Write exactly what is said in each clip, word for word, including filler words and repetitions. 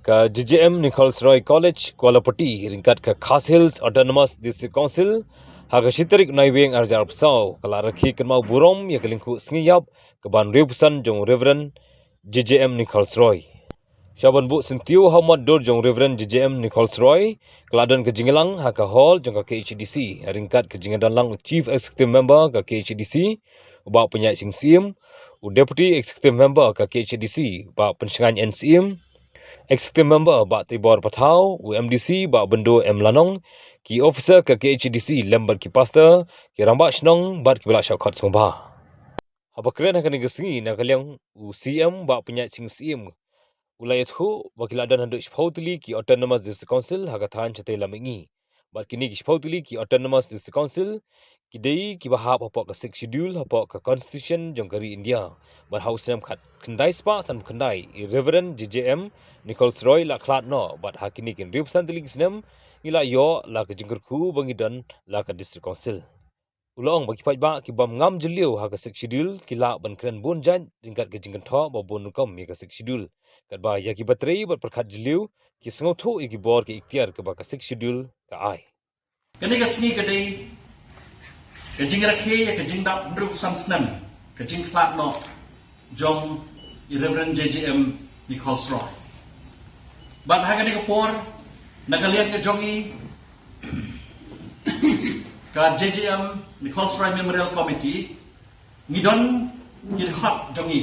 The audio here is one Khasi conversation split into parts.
Ka J J M Nichols Roy College, Kuala Pati, ryngkat ka Khasi Hills Autonomous District Council, ha ka shi tarik Naiwieng arhajar arphew saw, ka la rakhe kynmaw burom ïa ka lyngkhuh sngi ïap ka ban hynriewphew san jong Reverend J J M Nichols Roy. Sha ban buh syntiew ha u mat dur jong Reverend J J M Nichols Roy, ka la don ka jingïalang ha ka hall jong ka K H A D C, ryngkat ka jingïadon lang u Chief Executive Member ka K H A D C, u Bah Pynïaid Sing Syiem, u Deputy Executive Member ka K H A D C, Bah Pynshngain N Syiem, Executive Member Bah Teibor Pathaw, u M D C Bah Byndu M Lanong, ki officer ka K H A D C lem bad ki pastor, ki rangbah shnong bad kiba la shah khot sngewbha. Haba kren ha kane ka sngi na ka liang u C M Bah Pynïaid Sing Syiem, u la ïathuh ba ki la don haduh shiphew tylli ki Autonomous District Council ha ka thaiñ shatei lam mihngi. Bad kine ki shiphew tylli ki Autonomous District Council ki dei kiba hap hapoh ka Sixth Schedule hapoh ka Constitution jong ka ri India. Bad ha u snem khatkhyndai spah sanphew khyndai, i Reverend J J M Nichols Roy la khlad noh, bad ha kine ki hynriewphew san tylli ki snem ngi la ïoh la ka jingkyrkhu ba ngi don la ka District Council. U la ong ba ki paidbah ki bym ngam jylliew ha ka Sixth Schedule ki lah ban kren bun jait ryngkat ka jingkynthoh ba bun rukom ïa ka Sixth Schedule. Katba ïa kiba trei bad pyrkhat jylliew ki sngewthuh ïa ki bor ki iktiar kaba ka Sixth Schedule ka ai. Kane ka sngi ka dei ka jingrakhe ïa ka jingdap hynriewphew san snem ka jingkhlad noh jong i Reverend J J M Nichols Roy. Bad ha kane ka por, na ka liang ka jong i, ka J J M Nichols Roy Memorial Committee, ngi don ki dkhot jong i.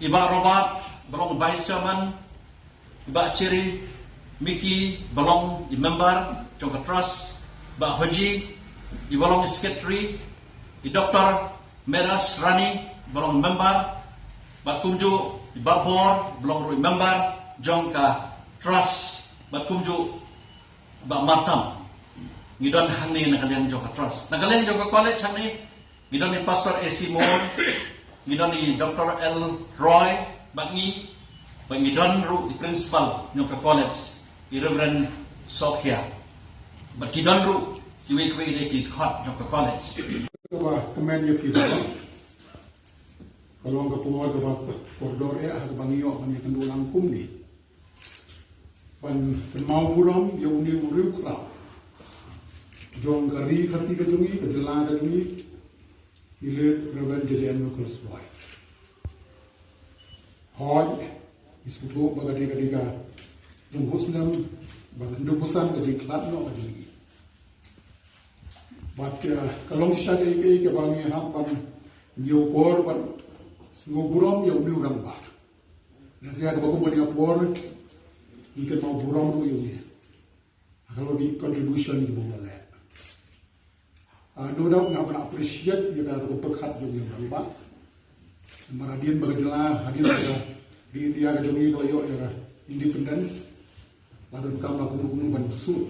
I Bah Robert, ba long Vice Chairman, i Bah Cherry Mickey, ba long i member jong ka trust, Bah Hoji, i ba long i secretary, i Doktor Meras Rani, ba long member, bad kumjuh i Bah Bor, ba long ruh i member jong ka trust, bad kumjuh Bah Martam. Ngi don hangne na ka liang jong ka trust. Na ka liang jong ka college hangne, ngi don i Pastor A C Moore, ngi don i Doktor L Roy, bad ngi, bad ngi don ruh i principal jong ka college, i Reverend Sokhia. Bad ki don ruh kiwei kiwei de ki dkhot jong ka college. Kaba kmen ïa ki ba ka long ka por kaba kordor eh ha kaba ngi ïoh ban ïakynduh lang kumne. Ban kynmaw burom ïa une u riewkhraw jong ka ri Khasi ka jong ngi, ka jylla ka jong ngi, i late Reverend J J M Nichols Roy. Hooid, ngi sngewthuh ba ka dei, ka dei ka jingkhuslem ba ka hynriewphew san ka jingkhlad noh ka jong ngi. Bad ka, ka long shisha kaei kaei kaba ngi hap ban ïoh por ban sngewburom ïa une u rangbah. Lehse ha kaba kum kane ka por ngi kynmaw burom ruh ïa une ha ka long ki contribution kiba u la leh. Ah, no doubt ngi hap ban appreciate ïa ka rukom pyrkhat jong une u rangbah. Namar hadien ba ka jylla, hadien ba ka ri India ka jong ngi ka la ïoh ïa ka independence, la donkam la kumno kumno ban bsut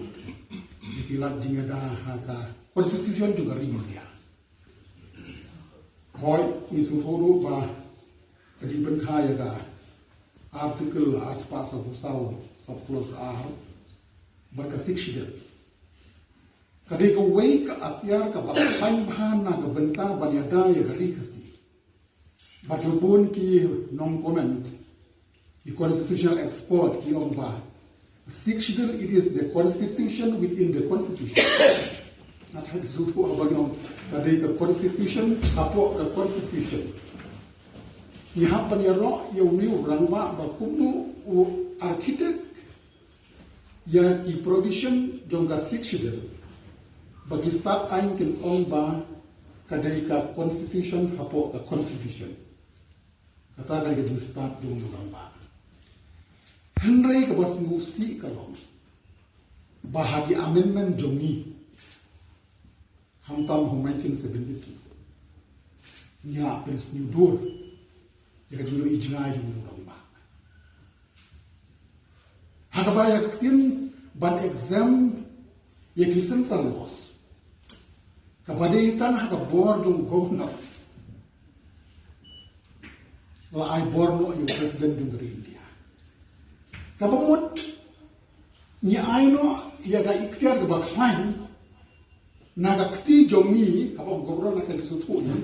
ïa ki lad jingïada ha ka constitution jong ka ri India. Hooid, ngi sngewthuh ruh ba ka jingpynkha ïa ka Article ar spah sawphew saw, sub clause ar, bad ka Sixth Schedule, ka dei kawei ka atiar kaba khlaiñ bha na ka bynta ban ïada ïa ka ri Khasi. Bad bun ki nong comment, ki constitutional expert ki ong ba Sixth Schedule, it is the constitution within the constitution. Nga tharai shu tu ba ngi ong ka dei ka constitution hapoh ka constitution. Ngi hap ban ïaroh ïa une u rangbah ba kumno u architect ïa ki provision jong ka Sixth Schedule ba ki stad aiñ kin ong ba ka dei ka constitution hapoh ka constitution. Kata ka dei ka jingstad jong u rangbah. Hynrei kaba sngewsih ka long ba ha ki amendment jong ngi, khamtam ha nineteen seventy-two, ngi la pynsngewdur ïa ka jingïohi jngai jong u rangbah. Ha kaba ïa ka ktien ban exempt ïa ki central laws, kaba dei tang ha ka bor jong u governor la ai bor noh ïa u president jong ka ri India. Kaba mut ngi ai noh ïa ka iktiar kaba khlaiñ na ka kti jong ngi, haba u governor na ka dei suthu ngi,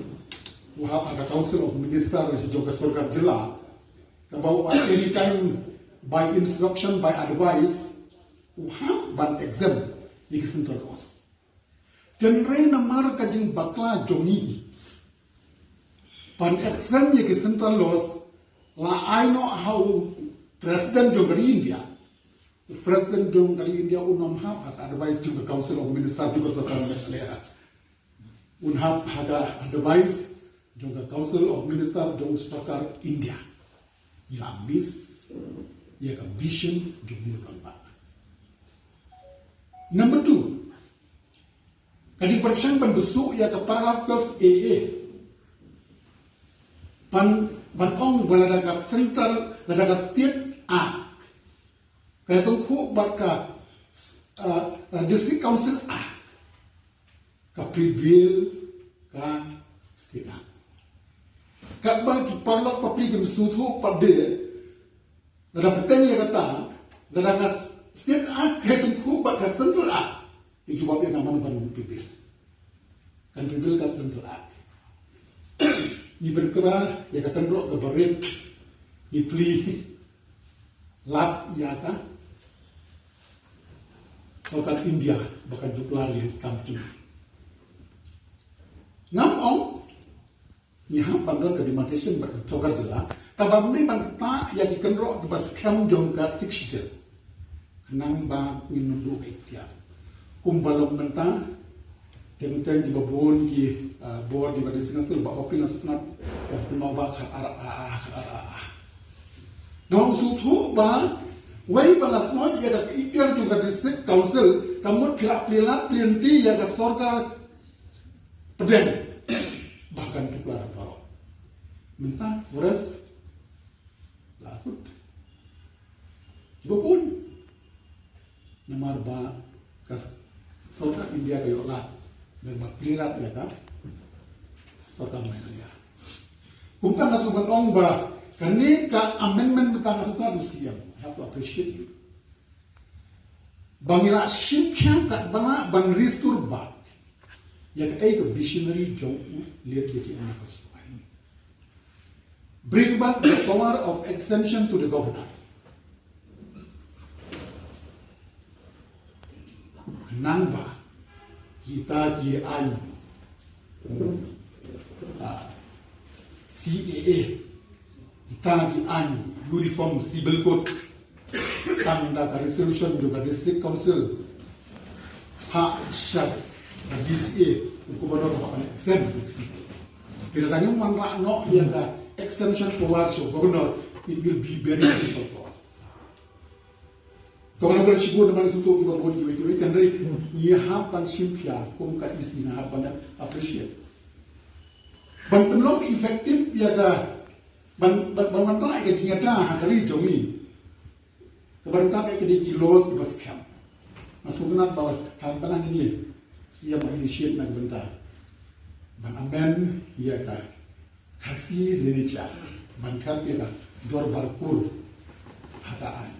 u hap ha ka Council of Minister jong ka sorkar jylla, Kaba u anytime by instruction, by advice, u hap ban exempt ïa ki central laws. Tynrai namar ka jingbakla jong ngi ban exempt ïa ki central laws, la ai noh ha u president jong ka ri India. U president jong ka ri India un ym hap ha ka advice jong ka Council of Minister jong ka sorkar Meghalaya. Un hap ha ka advice jong ka Council of Minister jong sorkar India. Ïa miss ïa ka vision jong u rangbah. Number two, ka jingpyrshang ban pynsuh ïa ka paragraph twelve A A. Ban, ban ong ba lada ka central, lada ka state act ka ïatyngkhuh bad ka, uh, uh, District Council Act, ka prevail ka state act. Katba ki paralok bapli kim sngewthuh pat de, lada pyrshang ïa kata, lada ka state act ka ïatyngkhuh bad ka central act, ïa jubab ïa nga mano ban prevail. Kan prevail ka central act. Ngi pynkra ïa ka kynroh kaba rit, ngi plie lad ïa ka sorkar India ba kan declare ïa ka kam jong ngi. Ngam ong ngi hap ban don ka demarcation bad ka sorkar jylla, kaba ym ban ktah ïa ki kynroh kiba skhem jong ka Sixth Schedule. Khnang ba ngin ym duh ka iktiar. Kumba long mynta, teng teng kiba bun ki, ah, bor kiba District Council ba open as not, ba kynmaw ba khat ar a a, khat ar a a. Nga sngewthuh ba wei ba la snoh ïa ka iktiar jong ka District Council, ka mut phi la plie lad plie lynti ïa ka sorkar pdeng ba kan tuklar baroh. Mynta forest la kut kiba bun. Namar ba ka sorkar India ka ïoh lad, lada ba plie lad ïa ka sorkar Meghalaya. Kumta nga shu ban ong ba kane ka amendment mynta nga shu tang u C M, I have to appreciate you. Ba ngi la shim khia katba lah ban restore back ïa kaei ka visionary jong u late J J M Nichols Roy. Bring back the power of exemption to the governor. Nangba kita ki aiñ, ah, C A A, kita ki aiñ Uniform Civil Code, tang da ka resolution jong ka District Council ha sha ka D C A, u Governor ba kan exempt. Phi la dang wanrah noh ïa ka exemption power sha u Governor, it will be very difficult for us. Kaba na bor shibun na man suto kiba bun kiwei kiwei, tynrai ngi hap ban shim khia kum ka E C, ngi hap ban appreciate. Ban pynlong effective ïa ka, ban, ban, ban wanrah ïa ka jingïada ha ka ri jong ngi. Kaba ryngkat ïa kine ki laws kiba skhem. Nga sngewtynnat ba ha ka bynta kine, shu ïa ma initiate na ka bynta ban amend ïa ka Khasi Lineage Act, ban thep ïa ka Dorbar Kur ha ka aiñ.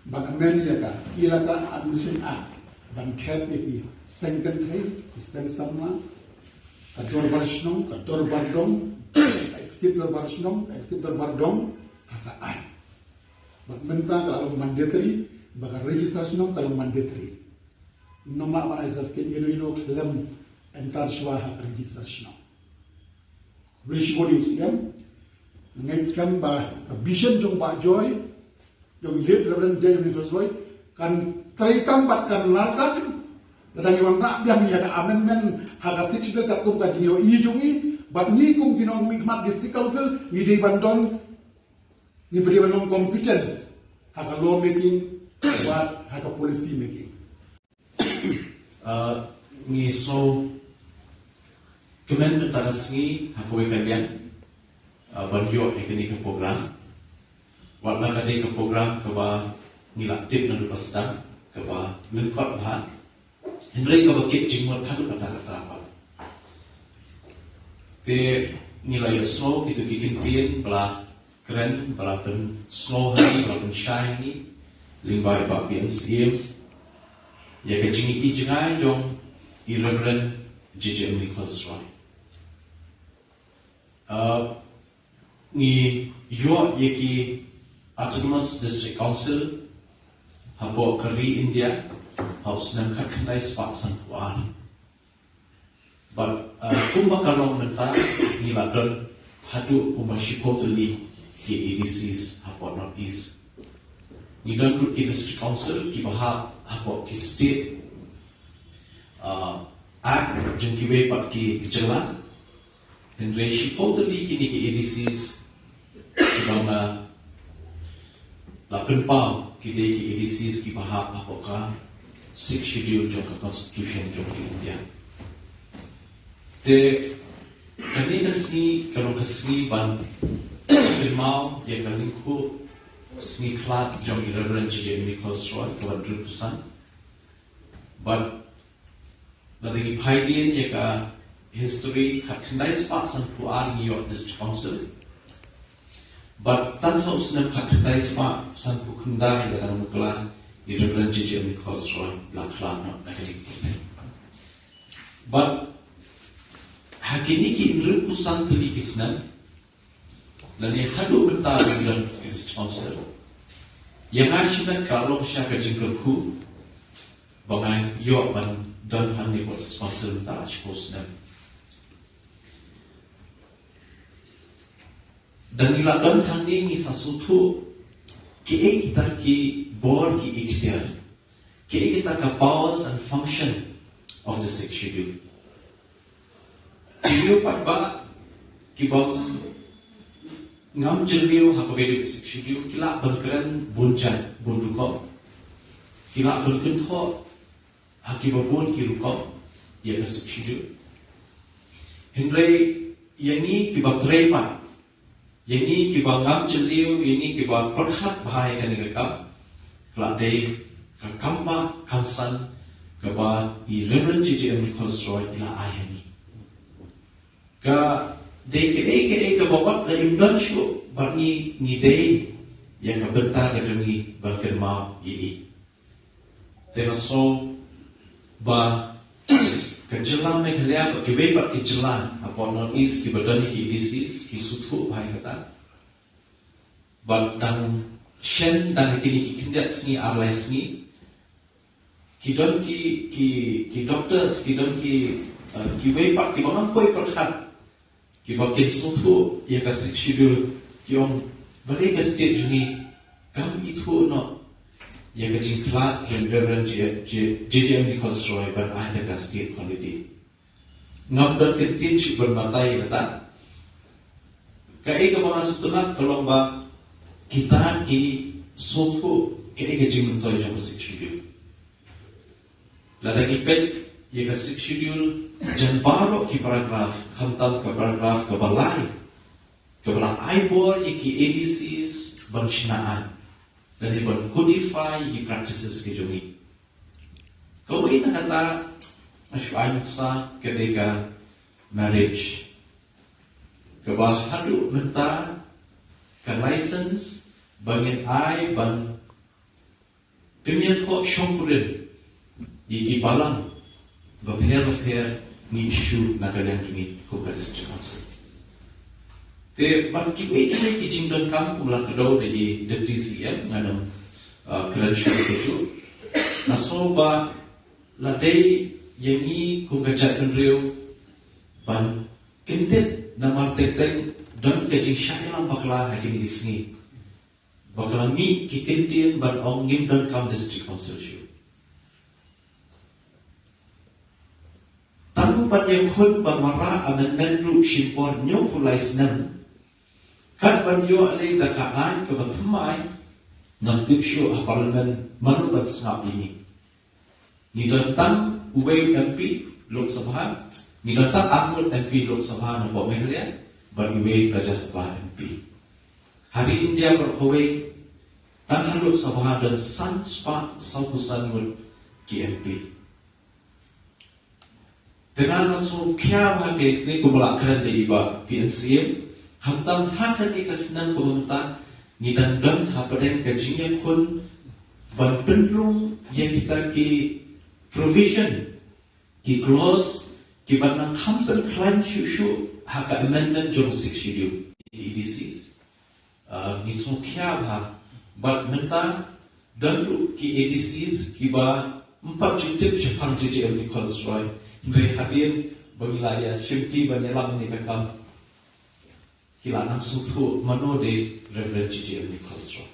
Ban amend ïa ka Elaka Administration Act, ban thep ïa ki Seng Kynthei, ki Seng Samla, ka Dorbar Shnong, ka Dorbar Dong, ka Executive Dorbar Shnong, ka Executive Dorbar Dong ha ka aiñ. Bad mynta ka la long mandatory, ba ka register shnong ka long mandatory. Ym lah ban ai certificate ïano ïano khlem enter shuwa ha ka register shnong. Wei shibun ïa u C M, nga ngeit skhem ba ka vision jong Bah Joy, jong Late Reverend J M Nichols Roy, kan treikam bad kan larkam lada ngi wanrah biang ïa ka amendment ha ka Sixth Schedule katkum ka jingïohi jong ngi, bad ngi kum ki nongmihkhmat District Council ngi dei ban don, ngi dei ban long competent ha ka law making bad ha ka policy making. Uh, ngi sngewkmen mynta ka sngi ha kawei ka liang, uh, ban ïoh ïa kane ka program. Wat la ka dei ka program kaba ngi la tip naduh ba sdang, kaba lyngkot bha. Hynrei kaba kit jingmut haduh katta katta pat. Te ngi la ïohsngew kito ki kyntien ba la kren, ba la pynsngew ha ngi, ba la pynshai ha ngi lyngba i Bah P N C M ïa ka jingïohi jngai jong i Reverend J J M Nichols Roy. Uh, ngi ïoh ïa ki Autonomous District Council hapoh ka ri India ha u snem khatkhyndai spah sanphew ar. Bad, uh, kumba ka long mynta, ngi la don haduh kumba shiphew tylli ki A D Cs hapoh North East. Ngi don ruh ki District Council kiba hap hapoh ki state, uh, act jong kiwei pat ki jylla. Hynrei shiphew tylli kine ki A D Cs kiba nga la pynpaw ki dei ki A D Cs kiba hap hapoh ka Sixth Schedule jong ka Constitution jong ka India. Te kane ka sngi ka long ka sngi ban kynmaw ïa ka lyngkhuh sngi khlad jong i Reverend J J M Nichols Roy kaba hynriewphew san. Bad lada ngi peit ïa ka history, khatkhyndai spah sanphew ar ngi ïoh District Council. Bad tang ha u snem khatkhyndai spah sanphew khyndai lada ngi mukla i Reverend J J M Nichols Roy la khlad noh na ka jingpynlong. Bad ha kine ki hynriewphew san tylli ki snem, lane haduh mynta ba ngi don ki District Council, ïa nga shimet ka long sha ka jingkyrkhu ba nga ïoh ban don hangne hapoh District Council mynta shiphew snem. Da ngi la don hangne ngi sa sngewthuh kiei kita ki bor ki iktiar, kiei kita ka powers and function of the Sixth Schedule. Ki briew pat ba kiba ngam jylliew ha kaba ïadei bad ka Sixth Schedule ki lah ban kren bun jait bun rukom. Ki lah ban kynthoh ha kiba bun ki rukom ïa ka Sixth Schedule. Hynrei ïa ngi kiba trei pat, ïa ngi kiba ngam jylliew, ïa ngi kiba pyrkhat bha ïa kane ka kam, ka la dei ka kambah kamsan kaba i Reverend J J M Nichols Roy i la ai ha ngi. Ka dei kaei kaei kaba wat la im don shuh bad ngi, ngi dei ïa ka bynta ka jong ngi ban kynmaw ïa i. Te nga sngew ba ka jylla Meghalaya bad kiwei pat ki jylla hapoh North East kiba don ïa ki A D Cs ki sngewthuh bha ïa kata. Bad dang shen, dang ha kine ki khyndiat sngi ar lai sngi, ki don ki, ki, ki doctors, ki don ki, uh, kiwei pat kiba ngam poi pyrkhat, kiba kin sngewthuh ïa ka Sixth Schedule, ki ong balei ka state jong ngi kam ithuh noh ïa ka jingkhlad jong i Reverend J J M Nichols Roy ban ai da ka state holiday. Ngam don kyntien shuh ban batai ïa kata. Kaei kaba nga sngewtynnat ka long ba kita ki sngewthuh kaei ka jingmyntoi jong ka Sixth Schedule. Lada ngi peit ïa ka Sixth Schedule, jan baroh ki paragraph, khamtam ka paragraph kaba lai, kaba la ai bor ïa ki A D Cs ban shna ain lane ban codify ïa ki practices ki jong ngi. Kawei na kata nga shu ai nuksa ka dei ka marriage, kaba haduh mynta ka license ba ngin ai ban pynïathoh shongkurim ïa ki balang bapher bapher ngi issue na ka liang jong ngi kum ka District Council. Te bad kiwei kiwei ki jingdonkam kum la kdew da i Deputy C M, ngan ym, uh, kren shuh ïa kajuh. Nga sngew ba la dei ïa ngi kum ka jaitbynriew ban kyndit namar teng teng don ka jingshah ïalam bakla ha kine ki sngi. Ba ka la mih ki kyntien ban ong ngim donkam District Council shuh. Tang ban ïakhun ban wanrah amendment ruh shim por hynñiewphew lai snem. Kat ban ïoh lei da ka aiñ kaba thymmai, ngam tip shuh ha Parliament mano ban sngap ïa ngi. Ngi don tang uwei M P Lok Sabha, ngi don tang arngut M P Lok Sabha napoh Meghalaya, bad uwei Rajya Sabha M P. Ha ri India baroh kawei, tang ha Lok Sabha don san spah sawphew san ngut ki M P. Te nga nga sngewkhia bha ïa kane kumba la kren da i Bah P N Syiem, khamtam ha kane ka snem kaba mynta ngi dang don hapdeng ka jingïakhun ban pynrung ïa kita ki provision, ki clause kiba nang kham pynkhlaiñ shuh shuh ha ka amendment jong Sixth Schedule, A D Cs. Ah, ngi sngewkhia bha, bad mynta don ruh ki A D Cs kiba ym pat ju tip shaphang J J M Nichols Roy. Hynrei hadien ba ngi la ïa shimti ban ïalam ïa kane ka kam, ki la nang sngewthuh mano dei Reverend J J M Nichols Roy.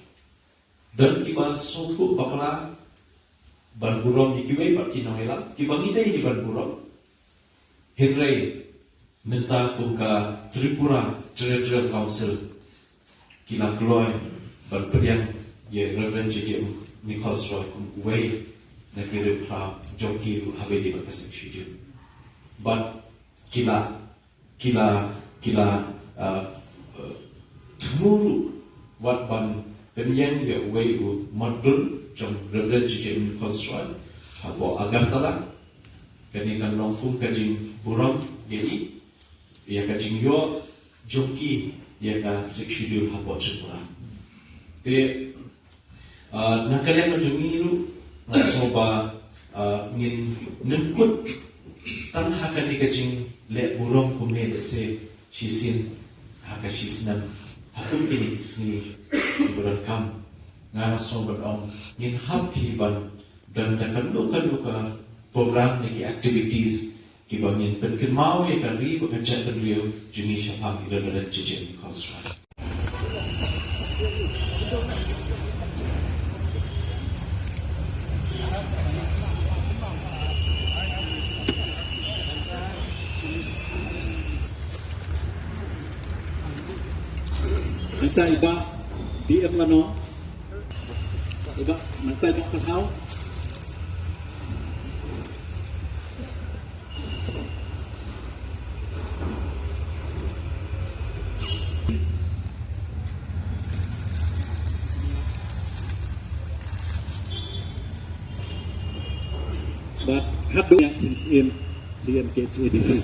Don kiba sngewthuh bakla ban burom ïa kiwei pat ki nongïalam, kiba ngi dei hi ban burom. Hynrei mynta kum ka Tripura Territorial Council ki la kloi ban pdiang ïa Reverend J J M Nichols Roy kum uwei na ki riewphla jong ki ruh ha kaba ïadei bad ka Sixth Schedule. Bad ki la, ki la, ki la, uh, uh, thmu ruh wat ban pynïeng ïa uwei u mot dur jong Reverend J J M Nichols Roy hapoh Agartala. Kane kan long kum ka jingburom ïa i, ïa ka jingïoh jong ki ïa ka Sixth Schedule hapoh Tripura. Te, ah, na ka liang ka jong ngi ruh, nga sngew ba, ah, ngin, ngin kut tang ha kane ka jingleh burom kumne lehse shisien ha ka shisnem ha kum kine ki sngi kiba donkam. Nga sngew ban ong ngin hap hi ban don da kano kano ka program ne ki activities kiba ngin pynkynmaw ïa ka ri bad ka jaitbynriew jong ngi shaphang i Reverend J J M Nichols Roy. Mynta i Bah D M Lanong. I Bah, mynta i Bah Pynhaw. Bad haduh ïa ka C M, C M K H A D C.